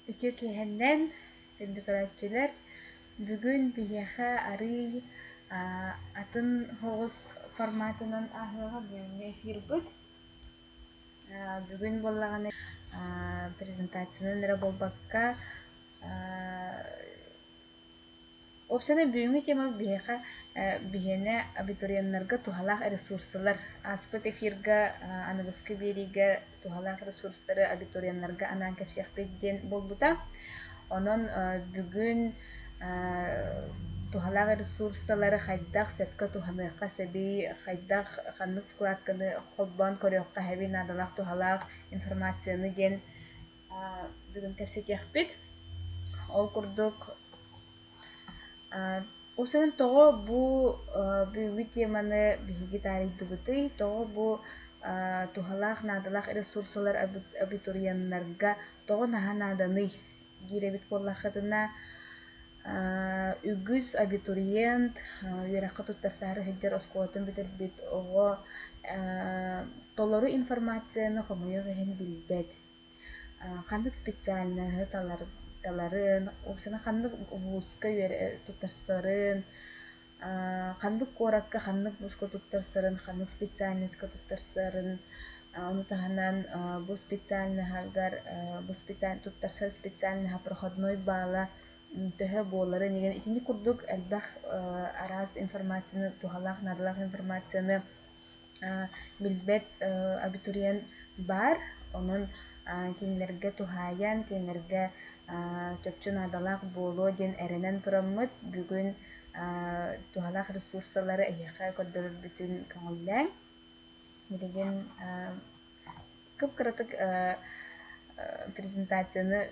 Үтүө киэһэннэн, күндү көрөөччүлэр! Бүгүн биһиэхэ арыый атын соҕус форматынан ааһыаҕа бүгүҥҥү эфирбыт. Бүгүн буоллаҕына презентациянан эрэ буолбакка Уопсайынан бүгүҥҥү тема биһиэхэ биһиэнэ абитуриеннарга туһалаах ресурсалар. Ааспыт эфирга аныгыскы биэриигэ туһалаах ресурстары абитуриеннарга анаан кэпсиэхпит диэн буолбута. Онон бүгүн туһалаах ресурсалары хайдах сөпкө туһаныахха сөбүй, хайдах ханнык вкладканы холбоон көрүөххэ сөбүй наадалаах туһалаах информацияны диэн бүгүн кэпсэтиэхпит. Ол курдук Уопсайынан тоҕо бу бүгүҥҥү теманы биһиги таарыйдыбытый, тоҕо бу туһалаах, наадалаах ресурсалар абитуриеннарга тоҕо наһаа нааданый диир эбит буоллаххытына, үгүс абитуриент үөрэххэ туттарсаары сылдьар оскуолатын бүтэрбит оҕо толору информацияны хомойуох иһин билбэт. Ханнык специальноһы таларын, уопсайынан ханнык вузка туттарсарын, ханнык куоракка ханнык вузка туттарсарын, ханнык специальноска туттарсарын, ону таһынан бу специальноһыгар бу туттарсар специальноһа проходной баала төһө буоларын игин итини курдук элбэх араас информацияны туһалаах наадалаах информацияны билбэт абитуриент баар, онон кинилэргэ туһаайан, кинилэргэ чопчу наадалаах буолуо диэн эрэнэн тураммыт, бүгүн туһалаах ресурсалары эһиэхэ көрдөрөрбүтүн көҥүллээҥ. Билигин Кып-кыратык презентацияны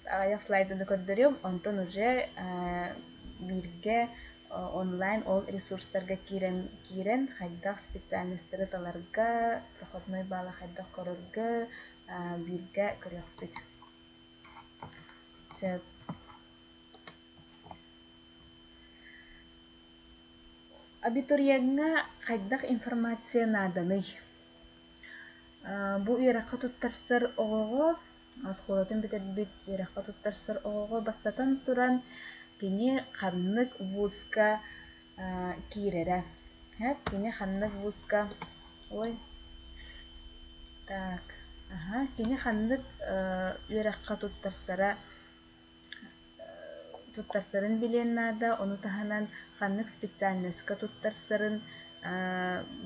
аҕыйах слайданы көрдөрүөм, онтон уже бииргэ онлайн ол ресурстарга киирэн киирэн хайдах специальностары таларга, проходной баалы хайдах көрөргө бииргэ көрүөхпүт. Сөп. Абитуриеҥҥа хайдах информация нааданый? Бу үөрэххэ туттарсар оҕоҕо, оскуолатын бүтэрбит үөрэххэ туттарсар оҕоҕо бастатан туран кини ханнык вузка киирэрэ. Кини ханнык вузка ой так аха кини ханнык үөрэххэ туттарсара туттарсарын билиэн наада, ону таһынан ханнык специальноска туттарсарын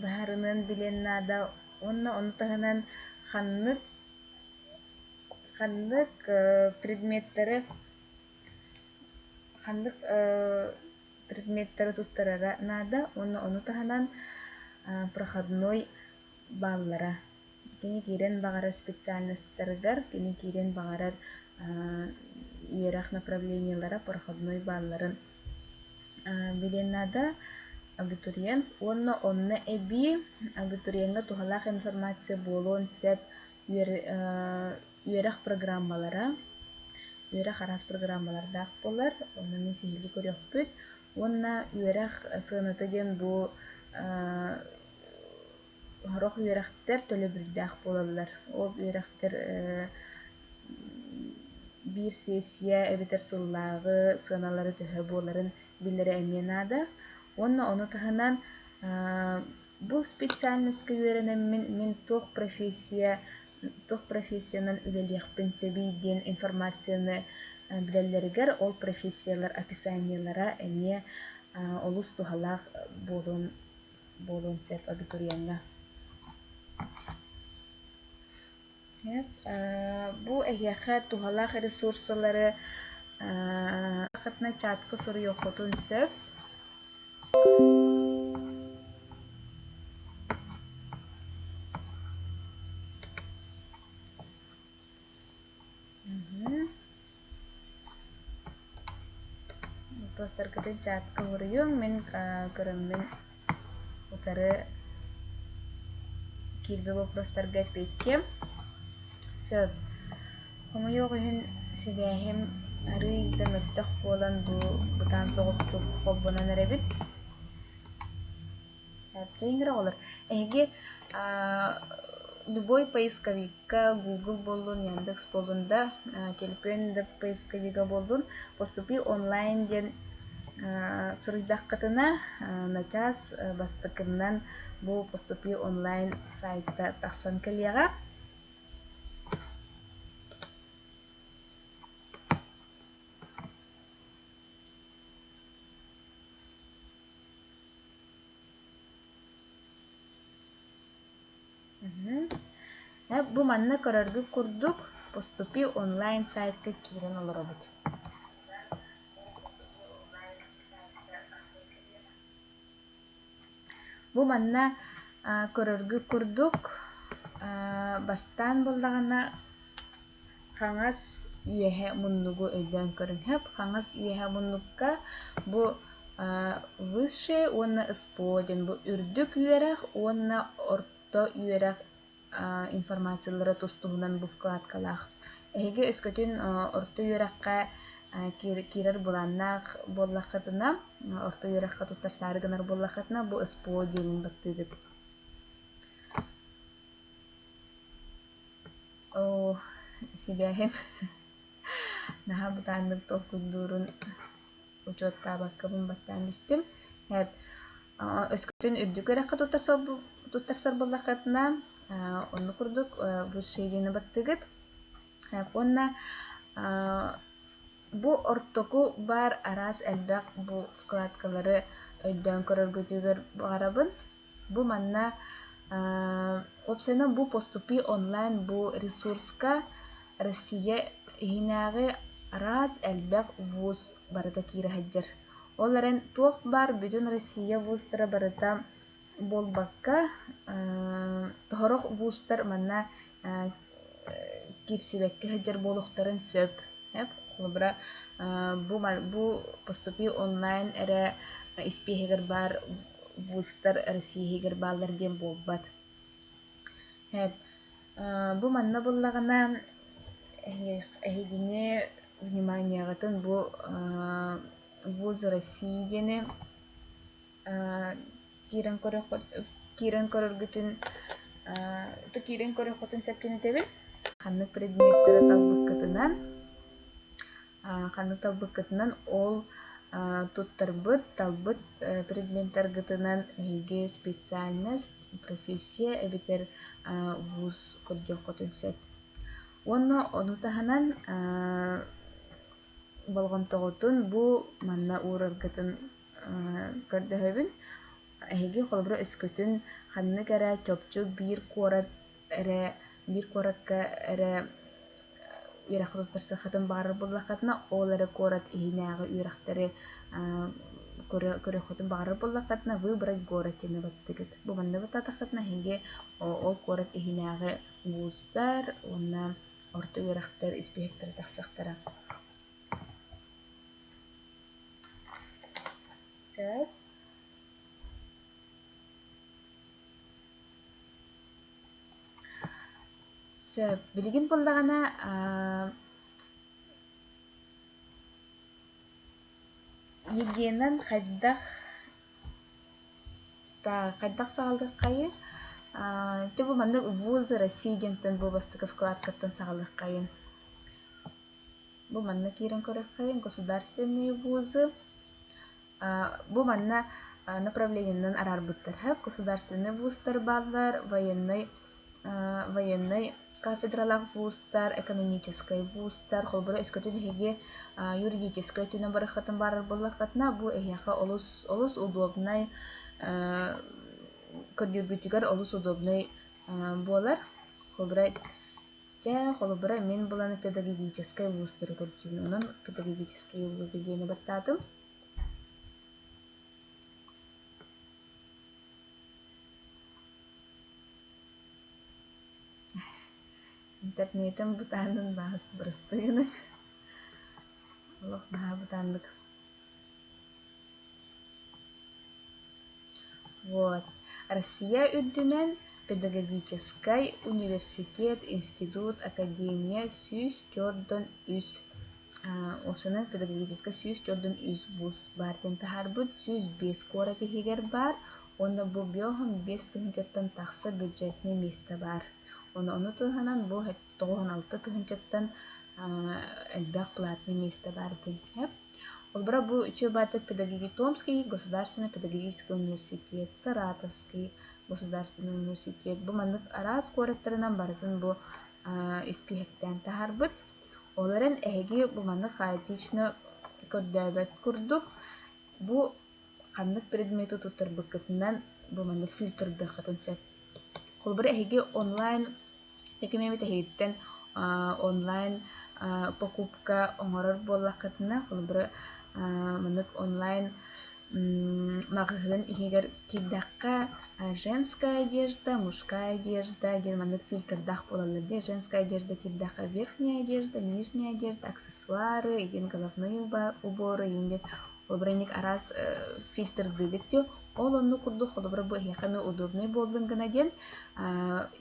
быһаарыныан билиэн наада уонна ону таһынан ханнык ханнык предметтэри ханнык предметтэри туттарара наада уонна ону таһынан проходной бааллара. Кини киирэн баҕарар специальностарыгар, кини киирэн баҕарар үөрэх направлениелара, проходной баалларын билиэн наада абитуриент уонна онно эбии абитуриеҥҥа туһалаах информация буолуон сөп үөрэх программалара, үөрэх араас программалардаах буолар, ону мин сиһилии көрүөхпүт уонна үөрэх сыаната диэн бу Сорох үөрэхтэр төлөбүрдээх буолаллар. Ол үөрэхтэр биир сессия эбэтэр сыллааҕы сыаналара төһө буоларын билэрэ эмиэ наада. Уонна ону таһынан бу специальноска үөрэнэммин мин туох профессия туох профессиянан үлэлиэхпин сөбүй диэн информацияны билэллэригэр ол профессиялар описаниелара эмиэ олус туһалаах буолуон буолуон сөп абитуриеҥҥа. Бу эһиэхэ туһалаах ресурсалары чатка суруйуоххутун сөп. Боппуруостаргытын чатка суруйуҥ, мин көрөммүн утары киирбит боппуруостарга эппиэттиэм. Сөп. Хомойуох иһин сибээһим арыый да мөлтөх буолан бу бытаан соҕустук холбонон эрэбин. Дьэ, оҕолор, эһиги Любой поисковикка Google буоллун, Яндекс буоллун да, телефон да поисковига буоллун, поступи онлайн диэн суруйдаххытына, начаас бастакыннан бу поступи онлайн сайтта тахсан кэлиэҕэ. Бу манна көрөргүт курдук Поступи онлайн сайтка киирэн олоробут. Бу манна көрөргүт курдук бастаан буоллаҕына хаҥас үөһэ муннугу өйдөөн көрүҥ. Хаҥас үөһэ муннукка бу высшее уонна СПО диэн бу үрдүк үөрэх уонна орто үөрэх информациялара тус-туһунан бу вкладкалаах. Эһиги өскөтүн орто үөрэххэ киирэр былааннаах буоллаххытына, орто үөрэххэ туттарсаары гынар буоллаххытына, бу СПО диэнин баттыыгыт. Оо, сибээһим наһаа бытааннык толкуйдуурун учуоттаабаккабын баттаан истим. Өскөтүн үрдүк үөрэххэ туттарсар буоллаххытына, оннук курдук высшие диэни баттыгыт. Уонна бу ортоку баар араас элбэх бу вкладкалары өйдөөн көрөргүтүгэр баҕарабын. Бу манна уопсайынан бу поступи онлайн бу ресурска Россия иһинээҕи араас элбэх вуз барыта киирэ сылдьар. Ол эрэн туох баар бүтүн Россия вузтара барыта буолбакка, сорох вузтар манна киирсибэккэ сылдьар буолуохтарын сөп. Холобура, бу поступи онлайн эрэ испииһэгэр баар вузтар Россия иһигэр бааллар диэн буолбат. Бу манна буллаҕына эһигини вниманияҕытын бу вуз России диэни киирэн киирэн көрөргүтүн киирэн көрүөххүтүн сөп диэн этэбин. Ханнык предметтэри талбыккытынан ханнык талбыккытынан ол туттарбыт, талбыт предметтаргытынан эһиги специальность, профессия эбэтэр вуз көрдүөххүтүн сөп. Уонна ону таһынан болҕомтоҕутун бу манна уураргытын көрдөһөбүн. Эһиги холобура өскөтүн ханнык эрэ чопчу биир куорат эрэ биир куоракка эрэ үөрэххэ туттарсыаххытын баҕарар буоллаххытына, ол эрэ куорат иһинээҕи үөрэхтэри көрүөххүтүн баҕарар буоллаххытына, выбрать город диэни баттыгыт. Бу манна баттаатаххытына эһиги ол куорат иһинээҕи вузтар уонна орто үөрэхтэр испииһэктэрэ тахсыахтара. Сөп. Сөп. Билигин буоллаҕына ЕГЭ-нэн хайдах хайдах саҕалыаххайый? Дьэ бу маннык вузы России диэнтэн бу бастакы вкладкаттан саҕалыаххайын. Бу манна киирэн көрүөххэйин государственные вузы. Бу манна направлениенан араарбыттар. Государственный вузтар бааллар, военный военный кафедралаах вузтар, экономическай вузтар, холобура өскөтүн эһиги юридическай өттүнэн барыаххытын баарар буоллаххытына, бу эһиэхэ олус олус удобнай көрдүүргүтүгэр олус удобнай буолар. Холобура Дьэ, холобура, мин булан педагогическай вузтары көрдүүбүн. Онон педагогические вузы диэни баттаатым. Интернетим бытаанын баас бырастыгыны. Олох наһаа бытааннык. Вот. Россия үрдүнэн педагогическай университет, институт, академия 143 уопсайынан педагогическай 143 вуз баар диэн таһаарбыт, 105 куорат иһигэр баар. Уонна бу 55 тыһыынчаттан тахса бюджетнай миэстэ баар. Ону ону туһанан бу 96 тыһыынчаттан элбэх платный миэстэ баар диэн. Холобура бу үчүгэй педагогический государственный педагогический университет, Саратовский государственный университет бу маннык араас куораттарынан барытын бу испииһэктээн таһаарбыт. Ол эрэн эһиги бу маннык хаотично көрдөөбөт курдук бу ханнык предмети туттарбыккытынан бу маннык фильтрдыаххытын сөп. Холобура эһиги онлайн Ким эмит эһигиттэн онлайн покупка оҥорор буоллаххытына, холобура, маннык онлайн маҕаһыын иһигэр киирдэххэ женская одежда, мужская одежда диэн маннык фильтрдаах буолаллар дии. Женская одежда киирдэххэ верхняя одежда, нижняя одежда, аксессуары, игин головные уборы игин диэн Холобура, инник араас фильтрдыыгыт дии. Ол оннук курдук холобура бу эһиэхэ эмиэ удобнай буоллун гына диэн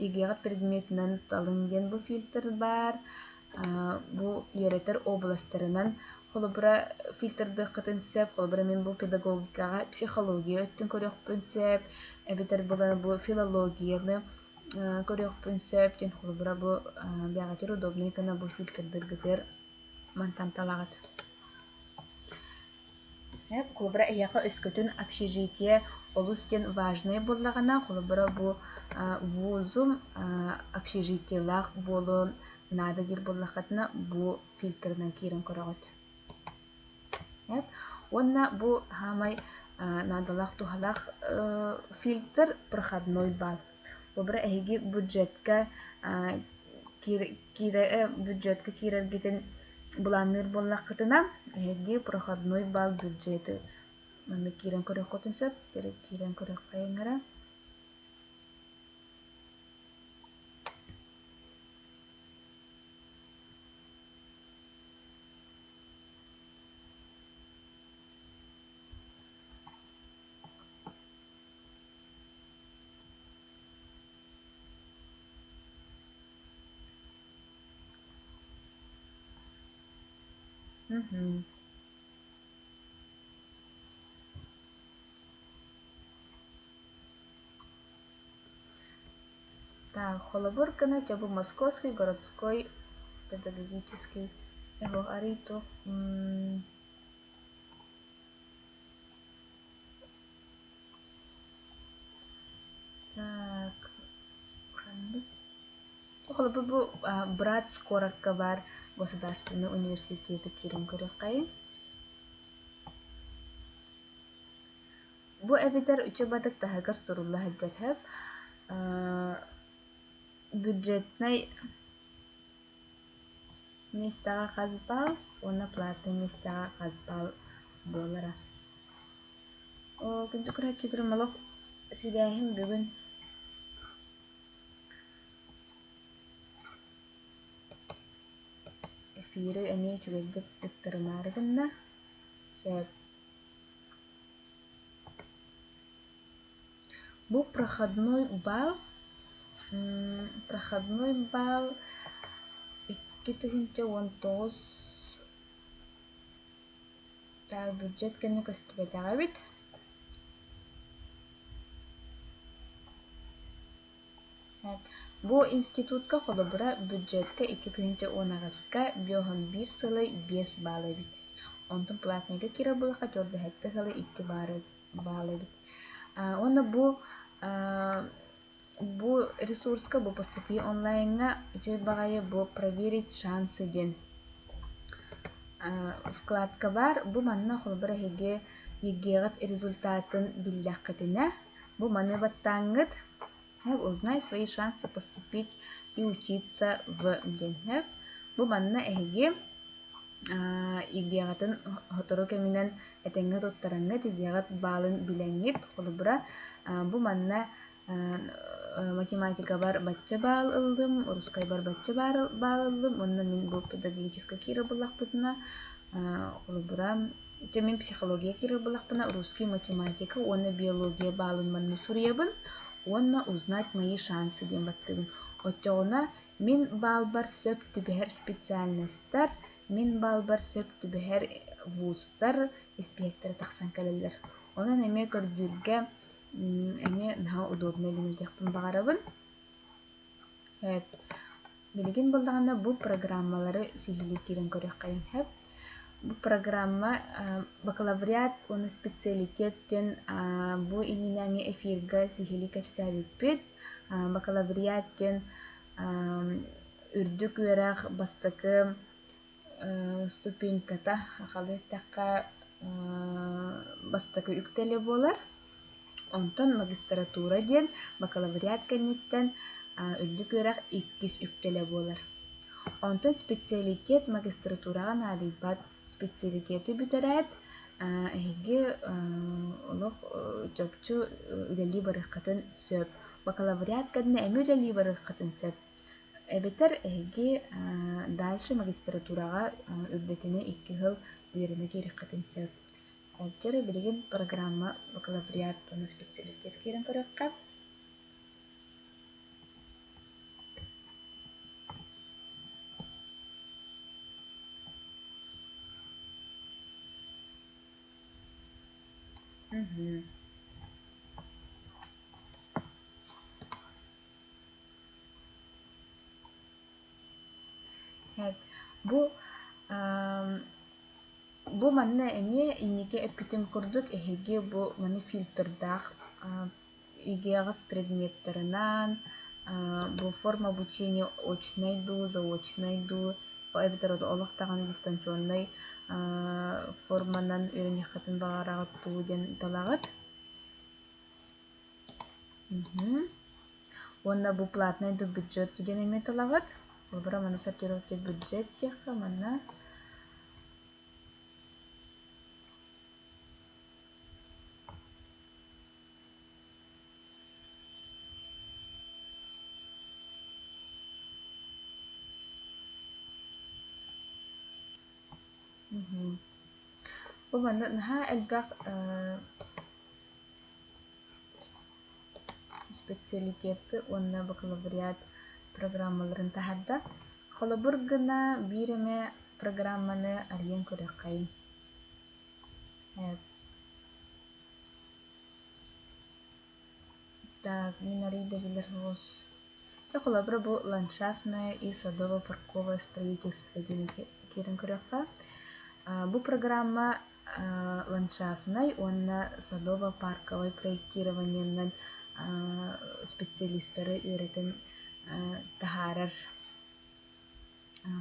ЕГЭ-ҕит предметинэн талыҥ диэн бу фильтр баар. Бу үөрэтэр областарынан холобура фильтрдыаххытын сөп. Холобура мин бу педагогикаҕа психология өттүн көрүөхпүн сөп. Эбэтэр бу филологияны көрүөхпүн сөп диэн холобура бу бэҕэтир удобнай гына бу фильтрдыргытыгар мантан талаҕыт. Холобура, эһиэхэ өскөтүн общежитие олус диэн важнай буоллаҕына, холобура, бу вузум общежитиелаах буолуон наада диир буоллаххытына, бу фильтрынан киирэн көрөҕүт. Уонна бу саамай наадалаах туһалаах фильтр проходной балл. Холобура, эһиги бюджетка бюджетка киирэргитин былаанныыр буоллаххытына, эһиги проходной балл бюджеты манна киирэн көрүөххүтүн сөп. Киирэн көрүөххэ эрэ. Мгм. Так, холобур гына дьэ бу Московский городской педагогический арый туох Так, ханнык Холобур, бу Братск куоракка баар государственный университеты киирэн көрүөххэйиҥ. Бу эбэтэр учебатык таһыгар сурулла сылдьар сөп. Бюджетнай миэстэҕэ хас баал уонна платнай миэстэҕэ хас баал буолара. Оо, күндү көрөөччүлэрим олох сибээһим бүгүн Эфири эмиэ үчүгэйдик тыктарымаары гынна. Сөп. Бу проходной бал проходной бал 2019 Так, бюджет кэннэ көстүбэтэҕэ эбит. Бу институтка холобура бюджетка 2018-ка 51 сылы 5 балл эбит. Онтон платныйга киирэр буоллахха 47 сылы 2 балл эбит. Уонна бу бу ресурска, бу поступи онлайҥҥа үчүгэй баҕайы бу проверить шансы диэн вкладка баар. Бу манна холобур эһиги ЕГЭ-ҕит результатын биллэххитинэ, бу маны баттааҥҥыт узнай свои шансы поступить и учиться в диэн. Бу манна эһиги ЕГЭ-ҕытын сотору кэминэн этэҥҥэ туттараҥҥыт, ЕГЭ-ҕит баалын билэҥҥит, холобура, бу манна математикабар бачча баал ыллым, русскайбар бачча баал ыллым уонна мин бу педагогическай киирэр буоллахпытына, холобура, дьэ мин психология киирэр буоллахпына, русский, математика уонна биология баалын манна суруйабын уонна узнать мои шансы диэн баттыыбын. Оччоҕуна Мин баалбар сөп түбэһэр специальностар, мин баалбар сөп түбэһэр вузтар испииһэктэрэ тахсан кэлэллэр. Онон эмиэ көрдүүргэ Эмиэ наһаа удобнай гына диэхпин баҕарабын. Билигин буоллаҕына бу программалары сиһилии киирэн көрүөххэйиҥ сөп. Бу программа бакалавриат уонна специалитет диэн бу иннинээҥи эфиргэ сиһилии кэпсээбиппит. Бакалавриат диэн үрдүк үөрэх бастакы ступеньката, сахалыы эттэххэ, бастакы үктэлэ буолар. Онтон магистратура диэн бакалавриат кэнниттэн үрдүк үөрэх иккис үктэлэ буолар. Онтон специалитет магистратураҕа наадыйбат. Специалитеты бүтэрээт, эһиги олох чопчу үлэлии барыаххытын сөп. Бакалавриат кэннэ эмиэ үлэлии барыаххытын сөп. Эбэтэр эһиги дальше магистратураҕа үрдэтинэ 2 сыл үөрэнэ киириэххитин сөп. Дьэ билигин программа бакалавриат уонна специалитет киирэн көрүөххэ. Мгм. Бу Бу манна эмиэ инники эппитим курдук эһиги бу маны фильтрдаах ИГЭ-ҕит предметтарынан бу форма обучения очнай дуу, заочнай дуу эбэтэр олох даҕаны дистанционнай форманан үөрэниэххитин баҕараҕыт дуу диэн талаҕыт. Уонна бу платный дуу бюджет диэн эмиэ талаҕыт. Холобура маны сортировки бюджет диэххэ манна Бу манна наһаа элбэх специалитеты уонна бакалавриат программаларын таһаарда. Холобур гына биир эмэ программаны арыйан көрүөххэйиҥ. Так, мин арый да билэр соҕус. Дьэ, холобура, бу ландшафтное и садово-парковое строительство диэн киирэн көрүөххэ. Бу программа ландшафтнай уонна садово-парковай проектированиенан специалистары үөрэтэн таһаарар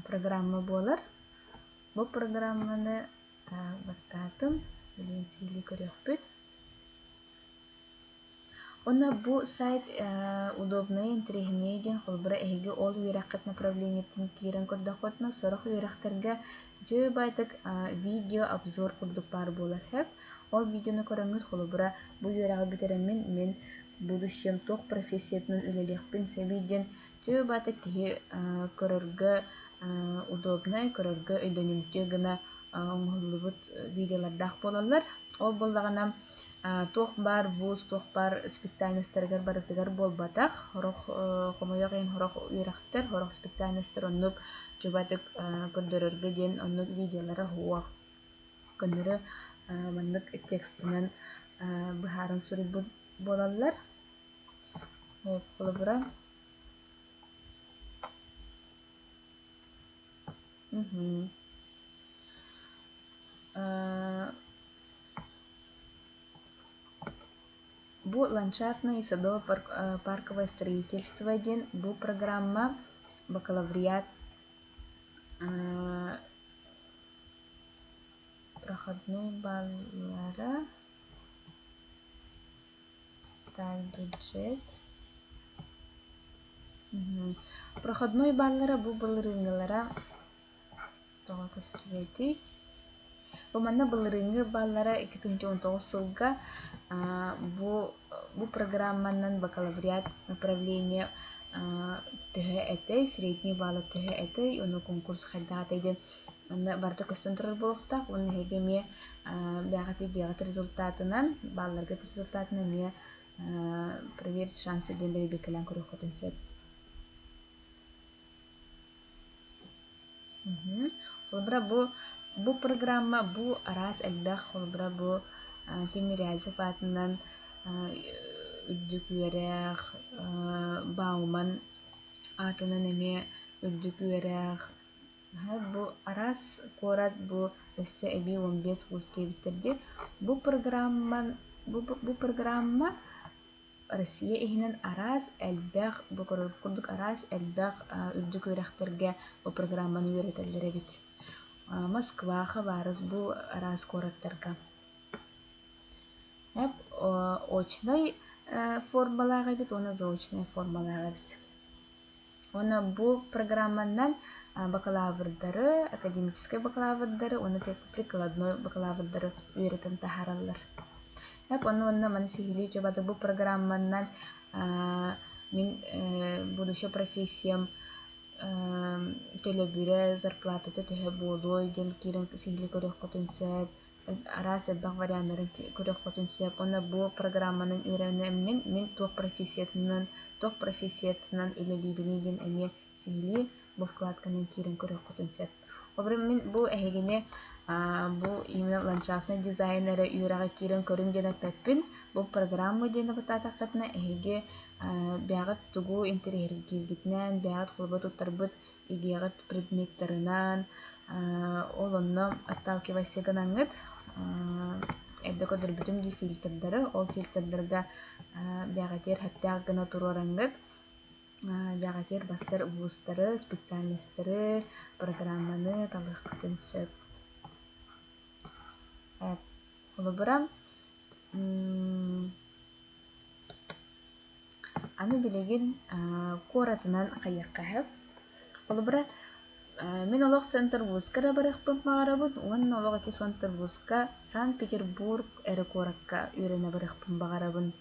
программа буолар. Бу программаны баттаатым, билигин сиһилии көрүөхпүт. Уонна бу сайт удобнай, интэриэһинэй диэн холобура эһиги ол үөрэххит направлениетын киирэн көрдөххүтүнэ сорох үөрэхтэргэ үчүгэй баайдык видео-обзор курдук баар буолар сөп. Ол видеону көрөҥҥүт холобура бу үөрэҕи бүтэрэммин мин будущем туох профессиятынан үлэлиэхпин сөбүй диэн үчүгэй баайдык киһи көрөргө удобнай, көрөргө өйдөнүмтүө гына оҥоһуллубут видеолардаах буолаллар. Ол буоллаҕына туох баар вуз, туох баар специальностарыгар барытыгар буолбатах. Сорох хомойуох иһин сорох үөрэхтэр, сорох специальностар оннук чубатык көрдөрөргө диэн оннук видеолара суох. Көннөрү маннык текстынан быһааран суруйбут буолаллар. Холобура Бу ландшафтное и садово-парковое строительство диэн бу программа бакалавриат проходной баллара так бюджет Проходной баллара бу былырыыҥҥылара тоҕо көстүбэтий? Бу манна былырыыҥҥы баллара 2019 сылга бу бу программанан бакалавриат направление төһө этэй, средний балла төһө этэй, уонна конкурс хайдах этэй диэн онно барыта көстөн турар буолуохтаах уонна эһиги эмиэ бэйэҕит идеяҕыт результатынан, балларгыт результатынан эмиэ проверить шансы диэн бэрэбиэркэлээн көрүөххүтүн сөп. Холобура, бу программа бу араас элбэх холобура бу Тимирязев аатынан үрдүк үөрэх, Бауман аатынан эмиэ үрдүк үөрэх. Бу араас куорат бу өссө эбии 15 вуз диэбиттэр дии. Бу программан бу программа Россия иһинэн араас элбэх, бу курдук араас элбэх үрдүк үөрэхтэргэ бу программаны үөрэтэллэр эбит. Москва, Хабаровск бу араас куораттарга. Очнай формалаах эбит уонна заочнай формалаах эбит. Уонна бу программанан бакалаврдары, академическай бакалаврдары уонна прикладной бакалаврдары үөрэтэн таһаараллар. Онно уонна маны сиһилии чобата бу программанан мин будущая профессиям төлөбүрэ, зарплатата төһө буолуой диэн киирэн сиһилии көрүөххүтүн сөп. Араас элбэх варианнарын көрүөххүтүн сөп. Уонна бу программанан үөрэнэммин мин туох профессиятынан, туох профессиятынан үлэлиибиний диэн эмиэ сиһилии бу вкладканан киирэн көрүөххүтүн сөп. Холобура, мин бу эһигини бу именно ландшафтный дизайн эрэ үөрэҕэ киирэн көрүҥ диэн эппэппин. Бу программа диэни баттаатаххытына эһиги бэйэҕит тугу интэриэһиргииргитинэн, бэйэҕит холобура туттарбыт игиэҕит предметтарынан ол онно отталкивайся гынаҥҥыт эрдэ көрдөрбүтүм дии фильтрдары ол фильтрдарга бэҕэтиэр хэптээх гына туруораҥҥыт бэҕэтиэр бассар вузтары специальностары программаны талыаххытын сөп. Холобура Аны билигин куоратынан хайыахха сөп. Холобура, мин олох Центр вузка эрэ барыахпын баҕарабын уонна олох ити Центр вузка Санкт-Петербург эрэ куоракка үөрэнэ барыахпын баҕарабын.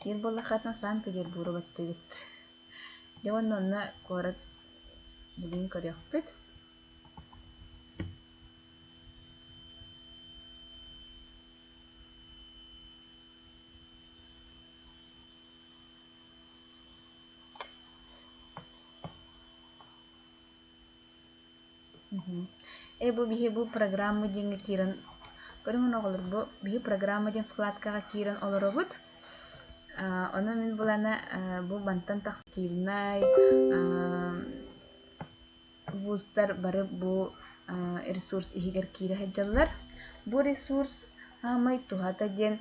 Диир буоллаххытына Санкт-Петербуру баттыыбыт. Дьэ уонна онно куорат билигин көрүөхпүт. Э бу биһи бу программа диэҥҥэ киирэн көрүҥ оҕолор бу биһи программа диэн вкладкаҕа киирэн олоробут. Ону мин булана бу мантан тахсативнай вузтар бары бу ресурс иһигэр киирэ сылдьаллар. Бу ресурс саамай туһата диэн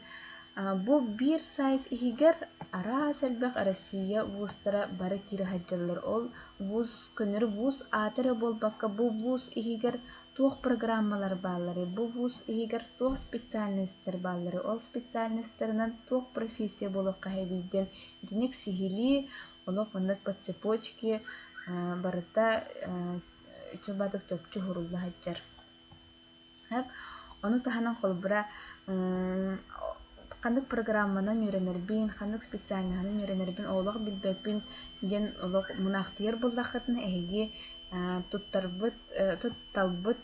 бу биир сайт иһигэр араас элбэх Россия вузтара бары киирэ сылдьаллар. Ол вуз көннөрү вуз аата эрэ буолбакка бу вуз иһигэр туох программалар баалларый, бу вуз иһигэр туох специальностар баалларый, ол специальностарынан туох профессия буолуохха эбий диэн итинник сиһилии олох маннык по цепочке барыта чобаатык чопчу уһурулла сылдьар. Ону таһынан холобура ханнык программанан үөрэнэрбин, ханнык специальноһынан үөрэнэрбин олох билбэппин диэн олох мунаахтыйар буоллаххытына эһиги туттарбыт тутталбыт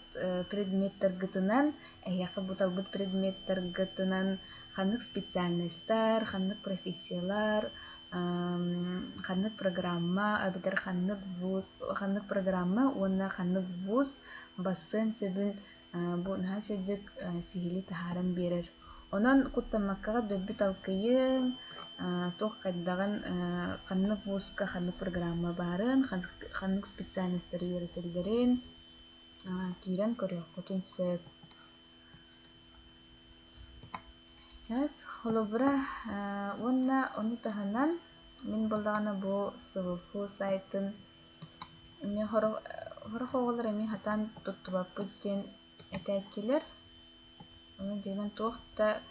предметтаргытынан эһиэхэ бу талбыт предметтаргытынан ханнык специальностар, ханнык профессиялар ханнык программа эбэтэр ханнык вуз ханнык программа уонна ханнык вуз бассыан сөбүн бу наһаа үчүгэйдик сиһилии таһааран биэрэр. Онон куттаммаккаҕа дөлбү талкыйыҥ, туох хайдаҕын ханнык вузка ханнык программа баарын, ханнык специальностары үөрэтэллэрин киирэн көрүөххүтүн сөп. Сөп. Холобура, уонна ону таһынан мин буоллаҕына бу СВФУ сайтын эмиэ сорох сорох оҕолор эмиэ сатаан туттубаппыт диэн этээччилэр. Ону дьиҥинэн туох да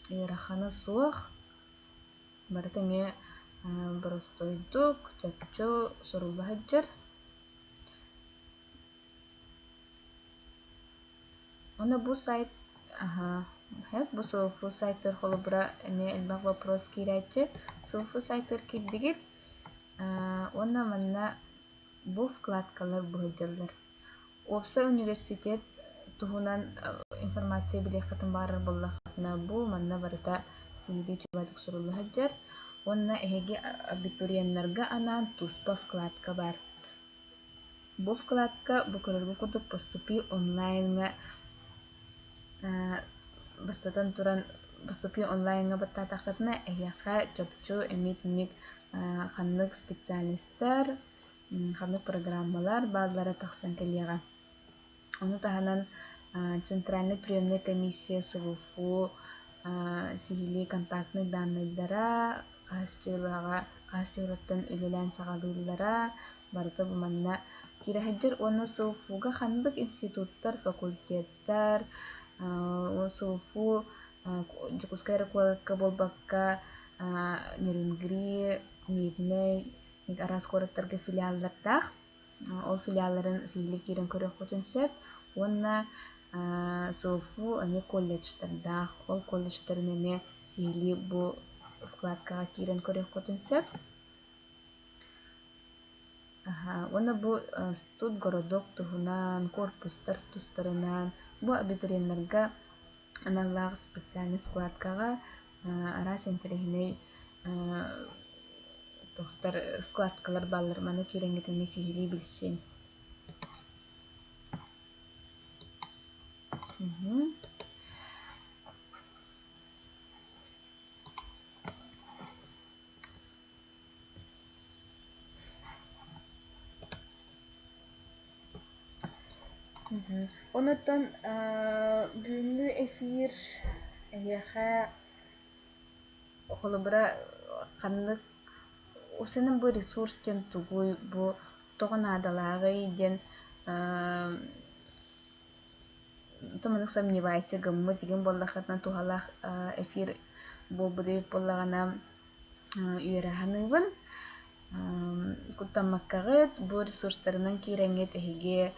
ыарахана суох, барыта эмиэ боростуойдук, чопчу сурулла сылдьар. Уонна бу сайт бу СВФУ сайтыгар холобура эмиэ элбэх вопрос киирээччи. СВФУ сайтыгар киирдигит уонна манна бу вкладкалар бу сылдьаллар. Уопсай университет туһунан информация билиэххитин баҕарар буоллаххытына бу манна барыта сиһилии чугастык сурулла сылдьар. Уонна эһиги абитуриеннарга анаан туспа вкладка баар. Бу вкладка бу көрөргүт курдук «Поступи онлайҥҥа» бастатан туран Поступи онлайҥҥа баттаатаххытына, эһиэхэ чопчу эмиэ итинник ханнык специальностар, ханнык программалар бааллара тахсан кэлиэҕэ. Ону таһынан Центральнай приемнай комиссия СВФУ сиһилии контактнай дааннайдара хаһыс дьыалаҕа хаһыс дьыалаттан үлэлээн саҕалыыллара барыта бу манна киирэ сылдьар уонна СВФУга ханнык институттар, факультеттар, СВФУ Дьокуускай эрэ куоракка буолбакка Нерюнгри, Мирнэй араас куораттарга филиаллардаах. Ол филиалларын сиһилии киирэн көрүөххүтүн сөп уонна СУФУ эмиэ колледжтардаах. Ол колледжтарын эмиэ сиһилии бу вкладкаҕа киирэн көрүөххүтүн сөп. Уонна бу студгородок туһунан, корпустар тустарынан бу абитуриеннарга аналлаах специальнай вкладкаҕа араас интэриэһинэй туохтар вкладкалар бааллар маны киирэҥҥит эмиэ сиһилии билсиэҥ. Онуттан бүгүҥҥү эфир эһиэхэ Холобура, ханнык усунан бу ресурс диэн тугуй, бу тоҕо наадалааҕый диэн туманнык сомневайся гыммыт игин буоллаххытына туһалаах эфир буолбут эбит буоллаҕына үөрэ саныыбын. Куттаммаккаҕыт бу ресурстарынан киирэҥҥит эһиги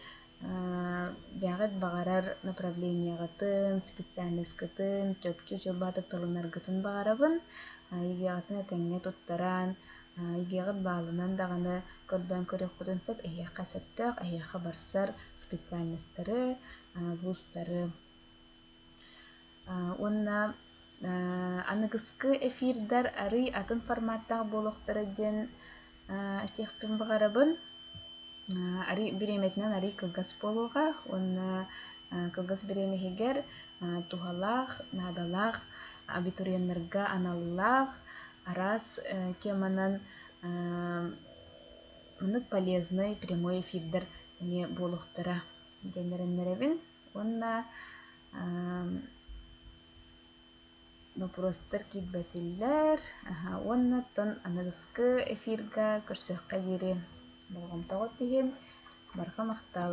Бэйэҕит баҕарар направлениеҕытын, специальноскытын чопчу чуолбаатык талынаргытын баҕарабын. ЕГЭ-ҕытын этэҥҥэ туттаран, ЕГЭ-ҕыт баалынан даҕаны көрдөөн көрүөххүтүн сөп. Эһиэхэ сөптөөх, эһиэхэ барсар специальностары, вузтары. Уонна аныгыскы эфирдэр арыый атын форматтаах буолуохтара диэн этиэхпин баҕарабын. Арый бириэмэтинэн арый кылгас буолуоҕа уонна кылгас бириэмэ иһигэр туһалаах, наадалаах абитуриеннарга аналлаах араас теманан маннык полезнай прямой эфирдэр эмиэ буолуохтара диэн эрэннэрэбин уонна Боппуруостар киирбэтиллэр уонна оттон аныгыскы эфирга көрсүөххэ диэри болҕомтоҕут иһин барҕа махтал.